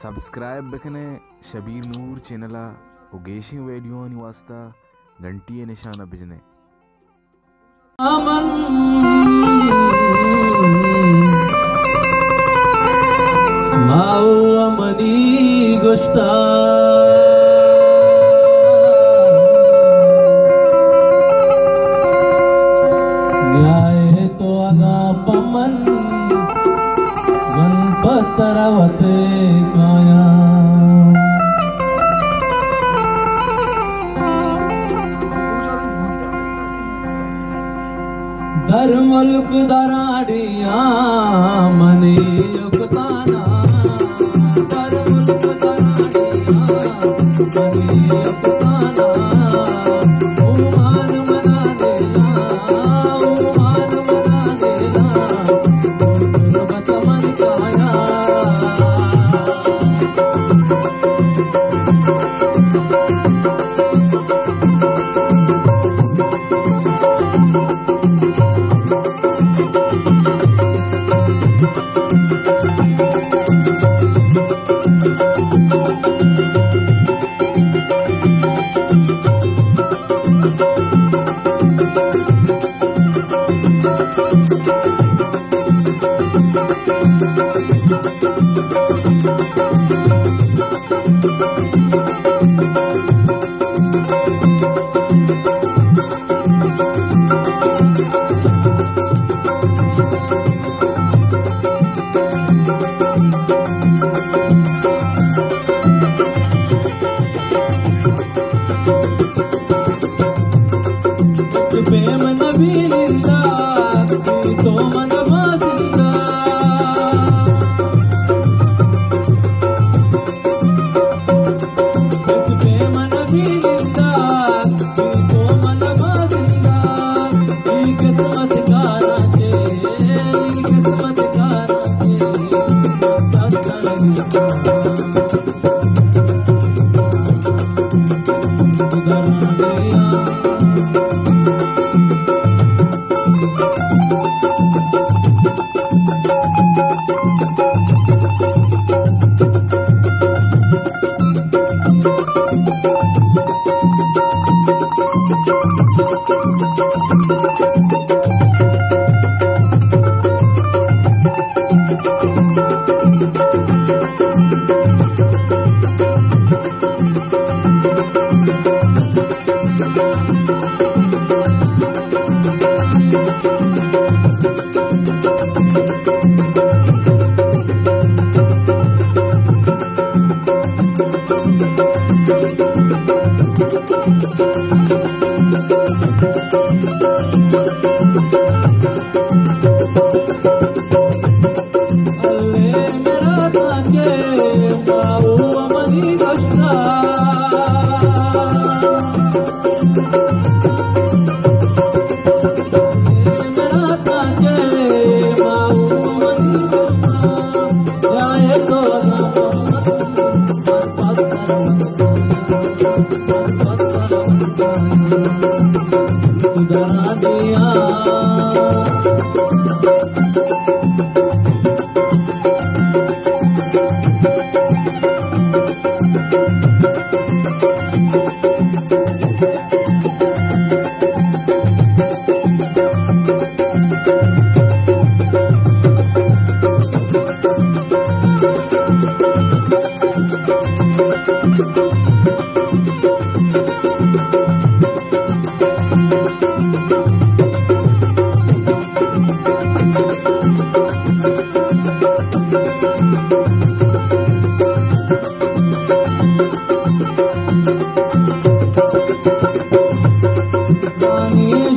سبسکرائب بکنے شبیر نور چینل ءَ و گیشیں ویڈیوانی واسطہ گھنٹی ءِ نشان ءَ بجنے۔ من ماؤ منی گشتا نیائے تو اگاں پہ من، من پہ ترا وت کایاں۔ در ملک درانیاں منی یکتانا، در ملک درانیاں منی یکتانا، اومان منا نیلا، اومان منا نیلا، تربت من کایا۔ پیم نبی نندا، تو من بازندا۔ پیم نبی نندا، تو من بازندا۔ ای قسمت کارا تے، ای قسمت کارا تے،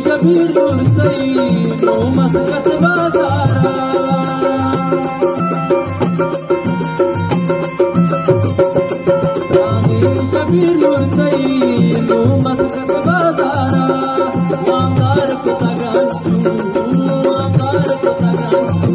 شبیر نور تئی نو مسکت بازارا۔ شبیر نور تئی نو مسکت بازارا۔ وامدار کتگ انچو، وامدار کتگ انچو۔